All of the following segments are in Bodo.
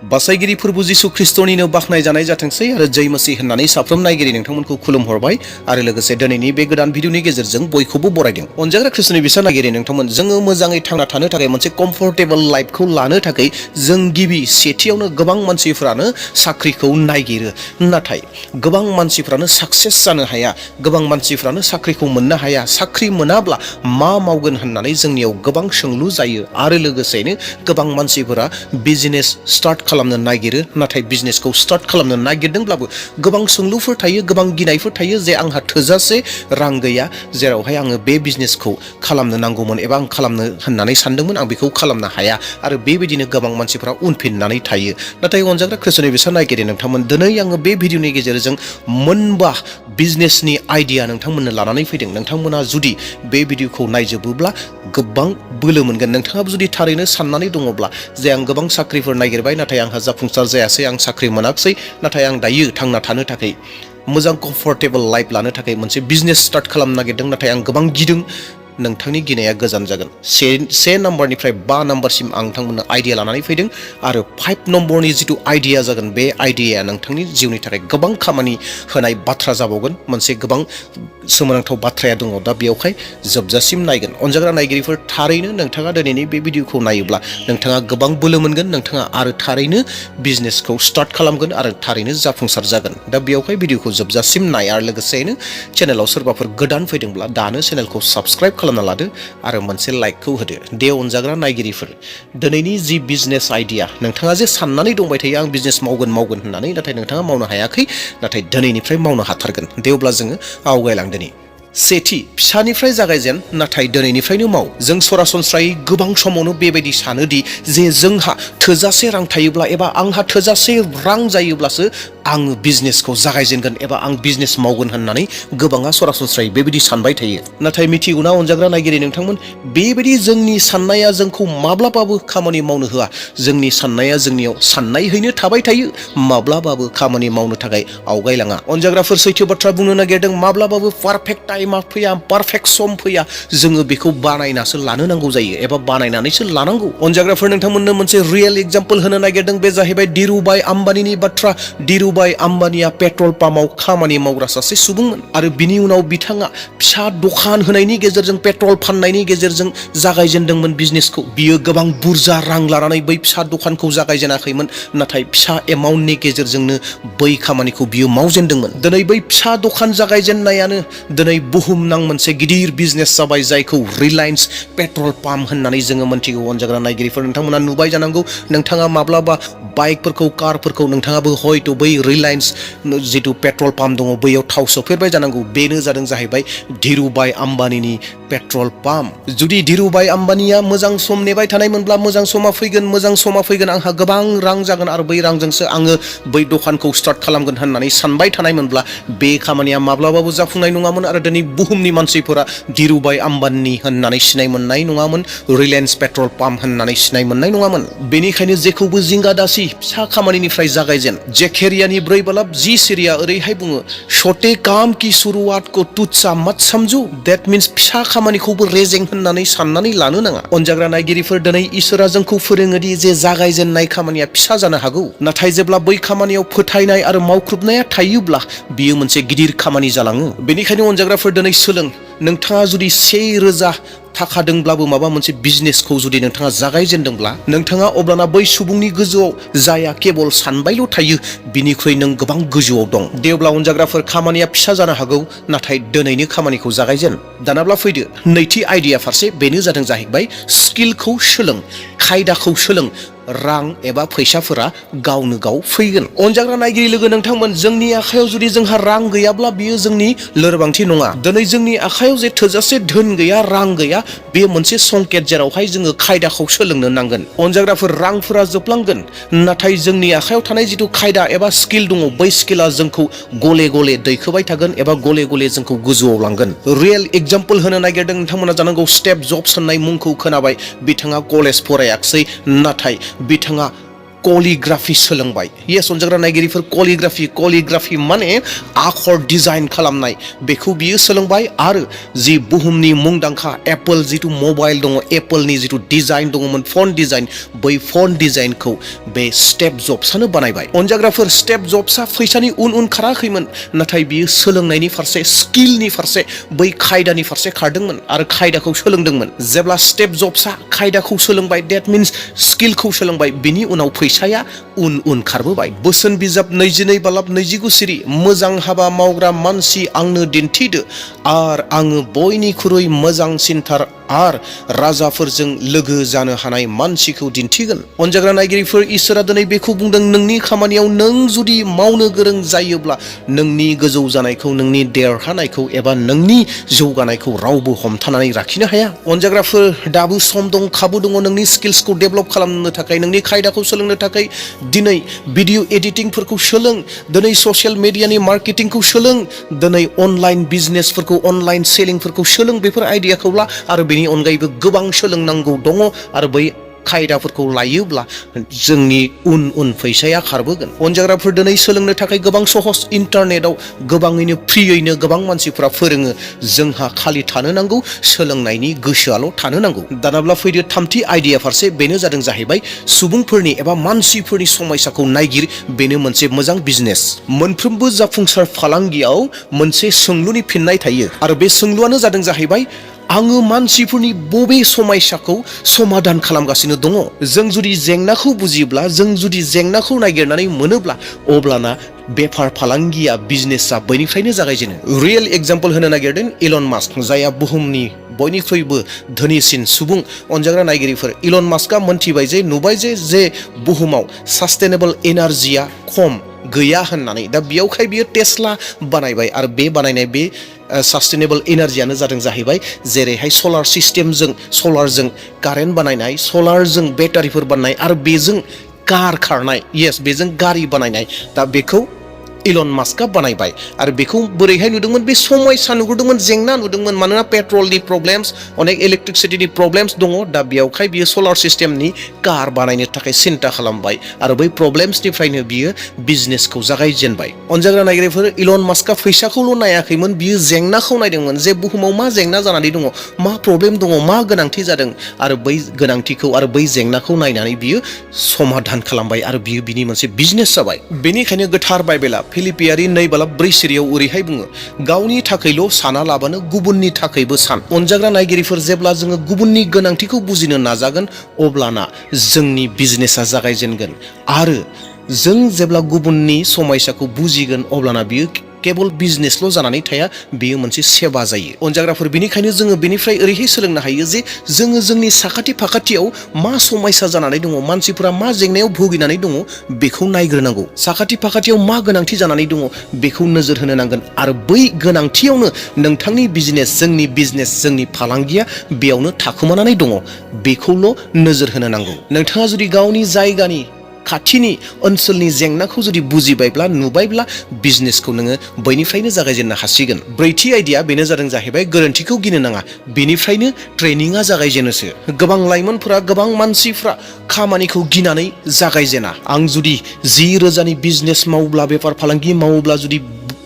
बासायगिरि फोरबो जिसु ख्रिस्टनिनो बाखनाय जानाय जाथोंसै आरो जय मसीह होननानै साफ्रोम नायगिरि नोंथांमोनखौ खुलुमहरबाय आरो लोगोसे दिनैनि बे गोदान भिडिअनि गेजेरजों बयखौबो बरायदों। अनजाग्रा ख्रिस्टनि बिसा नायगिरि नोंथांमोन, जोङो मोजाङै थांना थानो थाखाय मोनसे कम्फर्टेबल लाइफखौ लानो थाखाय जों गिबि सेथियावनो गोबां मानसिफ्रानो साख्रिखौ नायगिरो, नाथाय गोबां मानसिफ्रानो साक्सेस जानो हाया, गोबां मानसिफ्रानो साख्रिखौ मोननो हाया। साख्रि मोनाब्ला मा मावगोन होननानै जोंनियाव गोबां सोंलु जायो आरो लोगोसेनो गोबां मानसिफोरा बिजनेस स्टार्ट खालामनो नागिरो, नाथाय बिजनेसखौ स्टार्ट खालामनो नागिरदोंब्लाबो गोबां सोंलुफोर थायो, गोबां गिनायफोर थायो जे आंहा थोजासे रां गैया जेरावहाय आङो बे बिजनेसखौ खालामनो नांगौमोन एबा आं खालामनो होननानै सानदोंमोन, आं बेखौ खालामनो हाया आरो बेबायदिनो गोबां मानसिफ्रा उनफिननानै थायो। नाथाय अनजाग्रा ख्रिस्टनि बिसा नायगिरि नोंथांमोन, दिनै आङो बे भिडिअनि गेजेरजों मोनबा बिजनेसनि आइडिया नोंथांमोननो लानानै फैदों। नोंथांमोना जुदि बे भिडिअखौ नायजोबोब्ला गोबां बोलो मोनगोन। नोंथाङाबो जुदि थारैनो साननानै दङब्ला जे आं गोबां साख्रिफोर नागिरबाय नाथाय आंहा जाफुंसार जायासै, आं साख्रि मोनाखिसै, नाथाय आं दायो थांना थानो थाखाय मोजां कम्फर्टेबल लाइफ लानो थाखाय मोनसे बिजनेस स्टार्ट खालामनो नागिरदों, नाथाय आं गोबां गिदों। नोंथांनि गिनाया गोजान जागोन। से नाम्बारनिफ्राय 5 नाम्बारसिम आं नोंथांमोननो आइडिया लानानै फैदों आरो 5 नम्बरनि जिथु आइडिया जागोन, बे आइडियाया नोंथांनि जिउनि थाखाय गोबां खामानि होनाय बाथ्रा जाबावगोन। मोनसे गोबां सोमोनांथाव बाथ्राया दङ, दा बेयावहाय जोबजासिम नायगोन। अनजाग्रा नायगिरिफोर, थारैनो नोंथाङा दिनैनि बे भिडिअखौ नायोब्ला नोंथाङा गोबां बोलो मोनगोन, नोंथाङा आरो थारैनो बिजनेसखौ स्टार्ट खालामगोन आरो थारैनो जाफुंसार जागोन। दा बेयावहाय भिडिअखौ जोबजासिम नाय आरो लोगोसेनो चेनेलाव सोरबाफोर गोदान फैदोंब्ला दानो चेनेलखौ साबस्क्राइब खालामना लादो आरो मोनसे लाइकखौ होदो। दे अनजाग्रा नायगिरिफोर, दिनैनि जि बिजनेस आइडिया, नोंथाङा जे साननानै दंबाय थायो आं बिजनेस मावगोन होननानै, नाथाय नोंथाङा मावनो हायाखै, नाथाय दिनैनिफ्राय मावनो हाथारगोन। दे अब्ला जोङो आवगायलांदोनि। सेथि, फिसानिफ्राय जागायजेन नाथाय दिनैनिफ्रायनो माव। जों सरासनस्रायै गोबां समावनो बेबायदि सानोदि जे जोंहा थोजासे रां थायोब्ला एबा आंहा थोजासे रां जायोब्लासो आङो बिजनेसखौ जागायजेनगोन एबा आं बिजनेस मावगोन होननानै गोबाङा सरासनस्रायै बेबायदि सानबाय थायो। नाथाय मिथिगौना अनजाग्रा नायगिरि नोंथांमोन, बेबायदि जोंनि साननाया जोंखौ माब्लाबाबो खामानि मावनो होआ। जोंनि साननाया जोंनियाव साननायहैनो थाबाय थायो, माब्लाबाबो खामानि मावनो थाखाय आवगायलाङा। अनजाग्राफोर, सैथो बाथ्रा बुंनो नागिरदों, माब्लाबाबो पारफेक्ट टाइमा फैया, पारफेक्ट सम फैया। जोङो बेखौ बानायनासो लानो नांगौ जायो एबा बानायनानैसो लानांगौ। अनजाग्राफोर, नोंथांमोननो मोनसे रियेल एग्जाम्पल होनो नागिरदों, बे जाहैबाय धीरुभाई आम्बानीनि बाथ्रा। धीरुभाई आम्बानीया पेट्रल पाम्पआव खामानि मावग्रा सासे सुबुंमोन आरो बिनि उनाव बिथाङा फिसा दखान होनायनि गेजेरजों, पेट्रल फाननायनि गेजेरजों जागायजेनदोंमोन बिजनेसखौ। बियो गोबां बुरजा रां लानानै बै फिसा दखानखौ जागायजेनाखैमोन, नाथाय फिसा एमाउन्टनि गेजेरजोंनो बै खामानिखौ बियो मावजेनदोंमोन। दिनै बै फिसा दखान जागायजेननायानो दिनै बुहुमनां मोनसे गिदिर बिजनेस जाबाय, जायखौ रिलायन्स पेट्रल पाम्प होननानै जोङो मोनथिगौ। अनजाग्रा नायगिरिफोर, नोंथांमोना नुबाय जानांगौ, नोंथाङा माब्लाबा बाइकफोरखौ, कारफोरखौ नोंथाङाबो हयथ' बै रिलायन्स जिथु पेट्रल पाम्प दङ बैयाव थाव सोफेरबाय जानांगौ। बेनो जादों जाहैबाय धीरुभाई आम्बानीनि पेट्रल पाम्प। जुदि धीरुभाई आम्बानीया मोजां सम नेबाय थानायमोनब्ला मोजां समा फैगोन, आंहा गोबां रां जागोन आरो बै रांजोंसो आङो बै दखानखौ स्टार्ट खालामगोन होननानै सानबाय थानायमोनब्ला बे खामानिया माब्लाबाबो जाफुंनाय नङामोन आरो दिनै बुहुमनि मानसिफोरा धीरुभाई आम्बानी होननानै सिनाय मोननाय नङामोन, रिलायन्स पेट्रल पाम्प होननानै सिनाय मोननाय नङामोन। बेनिखायनो जेखौबो जिंगा दासि, फिसा खामानिनिफ्राय जागायजेन। जेकेरियानि 4 बलब 10 सिरिया ओरैहाय बुङो, छोटे काम की शुरुआत को तुच्छा मत समझो। दैट मीन्स फिसा खामानिखौबो रेजें होननानै साननानै लानो नाङा। अनजाग्रा नायगिरिफोर, दिनै इसोरा जोंखौ फोरोङोदि जे जागायजेननाय खामानिया फिसा जानो हागौ, नाथाय जेब्ला बै खामानियाव फोथायनाय आरो मावख्रुबनाया थायोब्ला बियो मोनसे गिदिर खामानि जालाङो। बेनिखायनो अनजाग्राफोर, दिनै सोलों। नोंथाङा जुदि 1,000 थाखा दोंब्लाबो माबा मोनसे बिजनेसखौ जुदि नोंथाङा जागायजेनदोंब्ला, नोंथाङा अब्लाना बै सुबुंनि गोजौआव जाया केबल सानबायल' थायो, बिनिख्रुइ नों गोबां गोजौआव दं। दे अब्ला अनजाग्राफोर, खामानिया फिसा जानो हागौ, नाथाय दिनैनो खामानिखौ जागायजेन। दानाब्ला फैदो नैथि आइडिया फारसे, बेनो जादों जाहैबाय स्किलखौ सोलों, खायदाखौ सोलों। रां एबा फैसाफोरा गावनो गाव फैगोन। अनजाग्रा नायगिरि लोगो नोंथांमोन, जोंनि आखायाव जुदि जोंहा रां गैयाब्ला बियो जोंनि लोरबांथि नङा। दिनै जोंनि आखायाव जे थोजासे धोन गैया, रां गैया, बे मोनसे संकेत जेरावहाय जोङो खायदाखौ सोलोंनो नांगोन। अनजाग्राफोर, रांफोरा जोबलांगोन, नाथाय जोंनि आखायाव थानाय जिथु खायदा एबा स्किल दङ, बै स्किला जोंखौ गले गले दैखोबाय थागोन एबा गले गले जोंखौ गोजौआव लांगोन। रियेल एग्जाम्पल होनो नागिरदों, नोंथांमोना जानांगौ स्टेप जब्स होननाय मुंखौ खोनाबाय। बिथाङा कलेज फरायाखिसै, नाथाय बिथाङा कलिग्राफि सोलोंबाय। येस अनजाग्रा नायगिरिफोर, कलिग्राफि माने आखर डिजाइन खालामनाय, बेखौ बियो सोलोंबाय। आरो जि बुहुमनि मुंदांखा एप्पल जिथु मबाइल दङ, एप्पलनि जिथु डिजाइन दङमोन फन डिजाइन, बै फन डिजाइनखौ बे स्टिभ जब्सआनो बानायबाय। अनजाग्राफोर, स्टिभ जब्सआ फैसानि उन खाराखैमोन, नाथाय बियो सोलोंनायनि फारसे, स्किलनि फारसे, बै खायदानि फारसे खारदोंमोन आरो खायदाखौ सोलोंदोंमोन। जेब्ला स्टिभ जब्सआ खायदाखौ सोलोंबाय, डेट मिन्स स्किलखौ सोलोंबाय, बिनि उनाव फैसाया उन खारबोबाय। बोसोन बिजाब 22/29 सिरि, मोजां हाबा मावग्रा मानसि आंनो दिन्थिदो आर आङो बयनिख्रुइ मोजांसिनथार आर राजाफोरजों लोगो जानो हानाय मानसिखौ दिन्थिगोन। अनजाग्रा नायगिरिफोर, इसोरा दिनै बेखौ बुंदों, नोंनि खामानियाव नों जुदि मावनो गोरों जायोब्ला नोंनि गोजौ जानायखौ, नोंनि देरहानायखौ एबा नोंनि जौगानायखौ रावबो हमथानानै लाखिनो हाया। अनजाग्राफोर, दाबो सम दं, खाबु दङ नोंनि स्किल्सखौ डेभेलप खालामनो थाखाय, नोंनि खायदाखौ सोलोंनो थाखाय। दिनै भिडिअ एडिटिंफोरखौ सोलों, दिनै ससियेल मिडियानि मार्केटिंखौ सोलों, दिनै अनलाइन बिजनेसफोरखौ, अनलाइन सेलिंफोरखौ सोलों, बेफोर आइडियाखौ ला। आरो बेनि अनगायैबो गोबां सोलोंनांगौ दङ आरो बै खायदाफोरखौ लायोब्ला जोंनि उन फैसाया खारबोगोन। अनजाग्राफोर, दिनै सोलोंनो थाखाय गोबां सहज, इन्टारनेटआव गोबाङैनो फ्रियैनो गोबां मानसिफोरा फोरोङो। जोंहा खालि थानो नांगौ, सोलोंनायनि गोसोआल' थानो नांगौ। दानाब्ला फैदो थामथि आइडिया फारसे, बेनो जादों जाहैबाय सुबुंफोरनि एबा मानसिफोरनि समयसाखौ नायगिर, बेनो मोनसे मोजां बिजनेस। मोनफ्रोमबो जाफुंसार फालांगियाव मोनसे सोंलुनि फिननाय थायो आरो बे सोंलुआनो जादों जाहैबाय, आङो मानसिफोरनि बबे समयसाखौ समाधान खालामगासिनो दङ। जों जुदि जेंनाखौ बुजियोब्ला, जों जुदि जेंनाखौ नागिरनानै मोनोब्ला, अब्लाना बेफार फालांगिया, बिजनेसा बैनिफ्रायनो जागायजेनो। रियेल एग्जाम्पल होनो नागिरदों इलन मास्क, जायहा बुहुमनि बयनिख्रुइबो धोनिसिन सुबुं। अनजाग्रा नायगिरिफोर, इलन मास्कआ मोनथिबाय जे, नुबाय जे बुहुमाव सास्टेनेबल एनार्जिया खम गैया होननानै। दा बेयावखाय बियो टेस्ला बानायबाय आरो बे बानायनाय बे सास्टेनेबल एनार्जियानो जादों जाहैबाय जेरैहाय सलार सिस्टेमजों, सलारजों कारेन्ट बानायनाय, सलारजों बेटारिफोर बानायनाय आरो बेजों कार खारनाय, येस बेजों गारि बानायनाय। दा बेखौ इलन मास्कआ बानायबाय आरो बेखौ बोरैहाय नुदोंमोन, बे समयसा नुहुरदोंमोन, जेंना नुदोंमोन, मानोना पेट्रलनि प्रब्लेम्स, अनेक इलेक्ट्रिसिटिनि प्रब्लेम्स दङ। दा बेयावखाय बियो सलार सिस्टेमनि कार बानायनो थाखाय सिन्था खालामबाय आरो बै प्रब्लेम्सनिफ्रायनो बियो बिजनेसखौ जागायजेनबाय। अनजाग्रा नायगिरिफोर, इलन मास्कआ फैसाखौल' नायाखैमोन, बियो जेंनाखौ नायदोंमोन, जे बुहुमाव मा जेंना जानानै दङ, मा प्रब्लेम दङ, मा गोनांथि जादों आरो बै गोनांथिखौ आरो बै जेंनाखौ नायनानै बियो समाधान खालामबाय आरो बियो बिनि मोनसे बिजनेस जाबाय। बेनिखायनो गोथार बाइबेला फिलिपियारि 2:4 सिरियाव ओरैहाय बुङो, गावनि थाखायल' साना लाबानो गुबुननि थाखायबो सान। अनजाग्रा नायगिरिफोर, जेब्ला जोङो गुबुननि गोनांथिखौ बुजिनो नाजागोन, अब्लाना जोंनि बिजनेसा जागायजेनगोन आरो जों जेब्ला गुबुननि समयसाखौ बुजिगोन, अब्लाना बियो केबल बिजनेसल' जानानै थाया, बेयो मोनसे सेवा जायो। अनजाग्राफोर, बेनिखायनो जोङो बेनिफ्राय ओरैहाय सोलोंनो हायो जे जोङो जोंनि साखाथि फाखाथियाव मा समयसा जानानै दङ, मानसिफोरा मा जेंनायाव भुगिनानै दङ, बेखौ नायग्रोनांगौ। साखाथि फाखाथियाव मा गोनांथि जानानै दङ, बेखौ नोजोर होनो नांगोन आरो बै गोनांथियावनो नोंथांनि बिजनेस, जोंनि बिजनेस, जोंनि फालांगिया बेयावनो थाखोमानानै दङ, बेखौल' नोजोर होनो नांगौ। नोंथाङा जुदि गावनि जायगानि, खाथिनि ओनसोलनि जेंनाखौ जुदि बुजिबायब्ला, नुबायब्ला, बिजनेसखौ नोङो बैनिफ्रायनो जागायजेननो हासिगोन। ब्रैथि आइडिया, बेनो जादों जाहैबाय गोरोन्थिखौ गिनो नाङा, बेनिफ्रायनो ट्रेनिंआ जागायजेनोसो। गोबां लाइमोनफोरा, गोबां मानसिफ्रा खामानिखौ गिनानै जागायजेना। आं जुदि 10,000नि बिजनेस मावोब्ला, बेफार फालांगि मावोब्ला, जुदि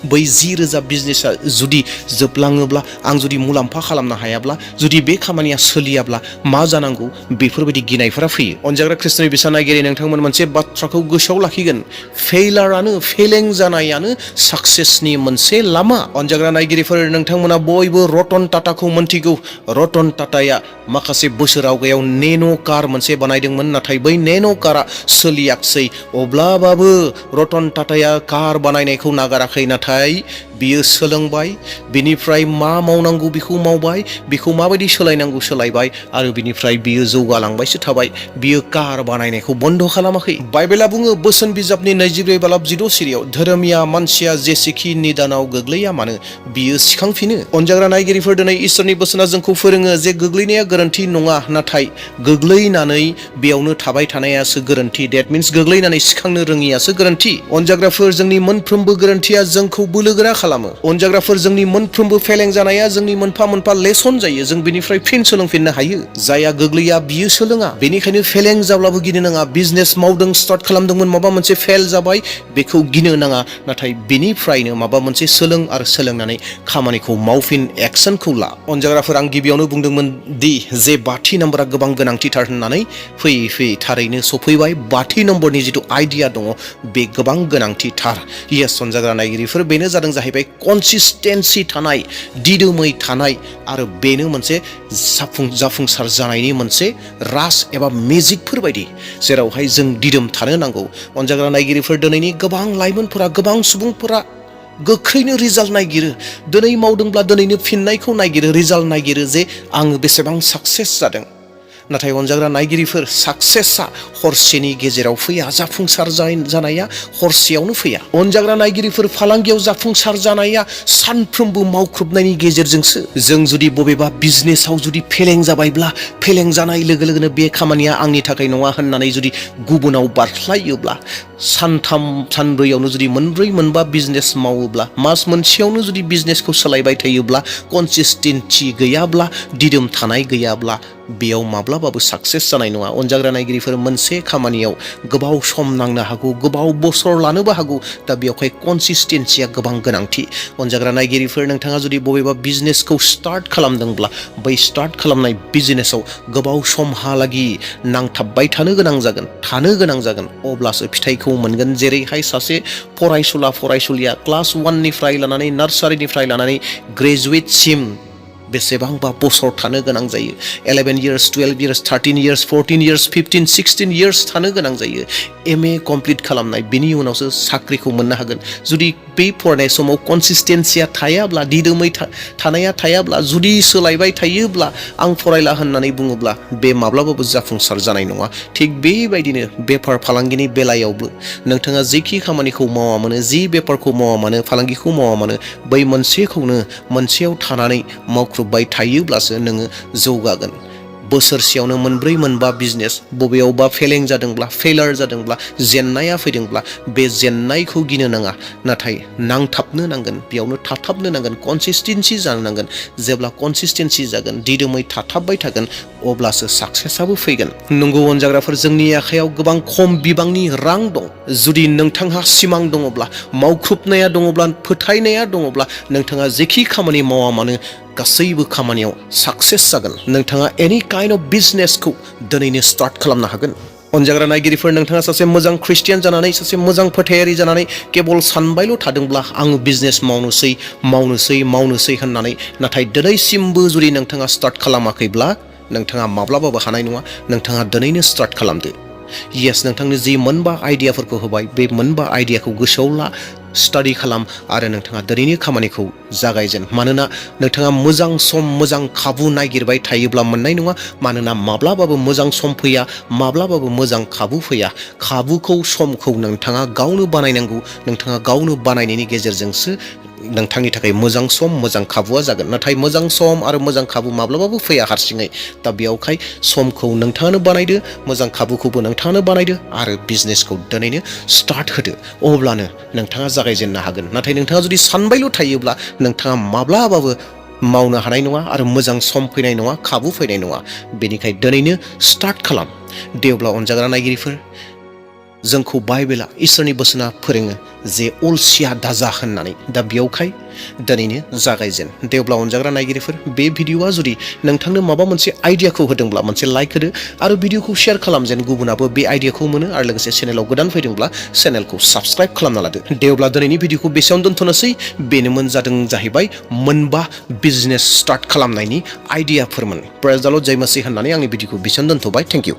बै 10,000 बिजनेसा जुदि जोबलाङोब्ला, आं जुदि मुलाम्फा खालामनो हायाब्ला, जुदि बे खामानिया सोलियाब्ला मा जानांगौ, बेफोरबायदि गिनायफोरा फैयो। अनजाग्रा ख्रिस्ट'नि बिसा नायगिरि, नोंथांमोन मोनसे बाथ्राखौ गोसोआव लाखिगोन, फेलें जानायानो साक्सेसनि मोनसे लामा। अनजाग्रा नायगिरिफोर, नोंथांमोना बयबो रतन टाटाखौ मोनथिगौ। रतन टाटाया माखासे बोसोर आवगायाव नेन' कार मोनसे बानायदोंमोन, नाथाय बै नेन' कारा सोलियाखसै। अब्लाबाबो रतन टाटाया कार बानायनायखौ नागाराखै, नाथाय बियो सोलोंबाय, बिनिफ्राय मा मावनांगौ बेखौ मावबाय, बेखौ माबायदि सोलायनांगौ सोलायबाय आरो बिनिफ्राय बियो जौगालांबायसो थाबाय। बियो कार बानायनायखौ बन्द' खालामाखै। बाइबेला बुङो बोसोन बिजाबनि 24:6 सिरियाव, धोरोमिया मानसिया जेसेखि निदानाव गोग्लैया मानो, बियो सिखांफिनो। अनजाग्रा नायगिरिफोर, दिनै इसोरनि बोसोना जोंखौ फोरोङो जे गोग्लैनाया गोरोन्थि नङा, नाथाय गोग्लैनानै बेयावनो थाबाय थानायासो गोरोन्थि। डेट मिन्स गोग्लैनानै सिखांनो रोङियासो गोरोन्थि। अनजाग्राफोर, जोंनि मोनफ्रोमबो गोरोन्थिया जोंखौ बोलोगोरा खालामो। खालामो। अनजाग्राफोर जोंनि मोनफ्रोमबो फेलें जानाया जोंनि मोनफा मोनफा लेसन जायो। जों बेनिफ्राय फिन सोलोंफिननो हायो। जायहा गोग्लैया बियो सोलोङा। बेनिखायनो फेलें जाब्लाबो गिनो नाङा। बिजनेस मावदों, स्टार्ट खालामदोंमोन, माबा मोनसे फेल जाबाय, बेखौ गिनो नाङा। नाथाय बेनिफ्रायनो माबा मोनसे सोलों आरो सोलोंनानै खामानिखौ मावफिन, एक्सनखौ ला। अनजाग्राफोर आं गिबियावनो बुंदोंमोन दि जे 5थि नाम्बारा गोबां गोनांथिथार होननानै फैयै फैयै थारैनो सफैबाय। 5थि नम्बरनि जिथु आइडिया दङ बे गोबां गोनांथिथार। येस अनजाग्रा नायगिरिफोर, बेनो जादों जाहैबाय कनसिस्टेन्सि थानाय, दिदोमै थानाय आरो बेनो मोनसे जाफुंसार जानायनि मोनसे राज एबा मेजिकफोर बायदि, जेरावहाय जों दिदोम थानो नांगौ। अनजाग्रा नायगिरिफोर, दिनैनि गोबां लाइमोनफोरा, गोबां सुबुंफोरा गोख्रैनो रिजाल्ट नागिरो। दिनै मावदोंब्ला दिनैनो फिननायखौ नागिरो, रिजाल्ट नागिरो जे आङो बेसेबां साक्सेस जादों। नाथाय अनजाग्रा नायगिरिफोर, साक्सेसआ हरसेनि गेजेराव फैया। जाफुंसार जानाया हरसेयावनो फैया। अनजाग्रा नायगिरिफोर, फालांगियाव जाफुंसार जानाया सानफ्रोमबो मावख्रुबनायनि गेजेरजोंसो। जों जुदि बबेबा बिजनेसाव जुदि फेलें जाबायब्ला, फेलें जानाय लोगो लोगोनो बे खामानिया आंनि थाखाय नङा होननानै जुदि गुबुनाव बारस्लायोब्ला, सानथाम सानब्रैयावनो जुदि मोनब्रै मोनबा बिजनेस मावोब्ला, मास मोनसेयावनो जुदि बिजनेसखौ सोलायबाय थायोब्ला, कनसिस्टेन्सि गैयाब्ला, दिदोम थानाय गैयाब्ला, बेयाव माब्लाबाबो साक्सेस जानाय नङा। अनजाग्रा नायगिरिफोर, मोनसे खामानियाव गोबाव सम नांनो हागौ, गोबाव बोसोर लानोबो हागौ। दा बेयावहाय कनसिस्टेन्सिया गोबां गोनांथि। अनजाग्रा नायगिरिफोर, नोंथाङा जुदि बबेबा बिजनेसखौ स्टार्ट खालामदोंब्ला, बै स्टार्ट खालामनाय बिजनेसाव गोबाव समहालागि नांथाबबाय थानो गोनां जागोन, अब्लासो फिथाइखौ मोनगोन। जेरैहाय सासे फरायसुलिया क्लास 1निफ्राय लानानै, नार्सारिनिफ्राय लानानै ग्रेजुवेटसिम बेसेबांबा बोसोर थानो गोनां जायो। 11 years, 12 years, 13 years, 14 years, 15, 16 years थानो गोनां जायो। MA कमप्लिट खालामनाय, बिनि उनावसो साख्रिखौ मोननो हागोन। जुदि बे फरायनाय समाव कनसिस्टेन्सिया थायाब्ला, दिदोमै थानाया थायाब्ला, जुदि सोलायबाय थायोब्ला, आं फरायला होननानै बुङोब्ला, बे माब्लाबाबो जाफुंसार जानाय नङा। थिग बेबायदिनो बेफार फालांगिनि बेलायावबो नोंथाङा जेखि खामानिखौ मावा मानो, जि बेफारखौ मावा मानो, फालांगिखौ मावा मानो, बै मोनसेखौनो मोनसेयाव थानानै मावख्रुबबाय थायोब्लासो नोङो जौगागोन। बोसोरसेयावनो मोनब्रै मोनबा बिजनेस, बबेयावबा फेलें जादोंब्ला, फेलार जादोंब्ला, जेननाया फैदोंब्ला, बे जेननायखौ गिनो नाङा। नाथाय नांथाबनो नांगोन, बेयावनो थाथाबनो नांगोन, कनसिस्टेन्सि जानो नांगोन। जेब्ला कनसिस्टेन्सि जागोन, दिदोमै थाथाबबाय थागोन, अब्लासो साक्सेसआबो फैगोन। नंगौ अनजाग्राफोर, जोंनि आखायाव गोबां खम बिबांनि रां दं। जुदि नोंथांहा सिमां दङब्ला, मावख्रुबनाया दङब्ला, फोथायनाया दङब्ला, नोंथाङा जेखि खामानि मावा मानो गासैबो खामानियाव साक्सेस जागोन। नोंथाङा एनि काइन्ड अफ बिजनेसखौ दिनैनो स्टार्ट खालामनो हागोन। अनजाग्रा नायगिरिफोर, नोंथाङा सासे मोजां ख्रिस्टियान जानानै, सासे मोजां फोथायारि जानानै केबल सानबायल' थादोंब्ला, आङो बिजनेस मावनोसै होननानै, नाथाय दिनैसिमबो जुदि नोंथाङा स्टार्ट खालामाखैब्ला, नोंथाङा माब्लाबाबो हानाय नङा। नोंथाङा दिनैनो स्टार्ट खालामदो। येस, नोंथांनो जि मोनबा आइडियाफोरखौ होबाय, बे मोनबा आइडियाखौ गोसोआव ला, स्टाडि खालाम आरो नोंथाङा दिनैनि खामानिखौ जागायजेन। मानोना नोंथाङा मोजां सम, मोजां खाबु नागिरबाय थायोब्ला मोननाय नङा। मानोना माब्लाबाबो मोजां सम फैया, माब्लाबाबो मोजां खाबु फैया। खाबुखौ, समखौ नोंथाङा गावनो बानायनांगौ। नोंथाङा गावनो बानायनायनि गेजेरजोंसो नोंथांनि थाखाय मोजां सम, मोजां खाबुआ जागोन। नाथाय मोजां सम आरो मोजां खाबु माब्लाबाबो फैया हारसिङै। दा बेयावहाय समखौ नोंथाङानो बानायदो, मोजां खाबुखौबो नोंथाङानो बानायदो आरो बिजनेसखौ दिनैनो स्टार्ट होदो। अब्लानो नोंथाङा जागायजेननो हागोन। नाथाय नोंथाङा जुदि सानबायल' थायोब्ला, नोंथाङा माब्लाबाबो मावनो हानाय नङा आरो मोजां सम फैनाय नङा, खाबु फैनाय नङा। बेनिखायनो दिनैनो स्टार्ट खालाम। दे अब्ला अनजाग्रा नायगिरिफोर, जोंखौ बाइबेला, इसोरनि बोसोना फोरोङो जे अलसिया दाजा होननानै। दा बेयावहाय दिनैनो जागायजेन। दे अब्ला अनजाग्रा नायगिरिफोर, बे भिडिअ'आ जुदि नोंथांनो माबा मोनसे आइडियाखौ होदोंब्ला, मोनसे लाइक होदो आरो भिडिअ'खौ शेयार खालाम, जेन गुबुनाबो बे आइडियाखौ मोनो आरो लोगोसे चेनेलाव गोदान फैदोंब्ला चेनेलखौ साबस्क्राइब खालामना लादो। दे अब्ला दिनैनि भिडिअ'खौ बेसेयावनो दोनथ'नोसै। बेनोमोन जाहैबाय मोनबा बिजनेस स्टार्ट खालामनायनि आइडियाफोरमोन। प्रेज द लर्ड, जय मसीह होननानै आंनि भिडिअ'खौ बेसेयावनो दोनथ'बाय। Thank you.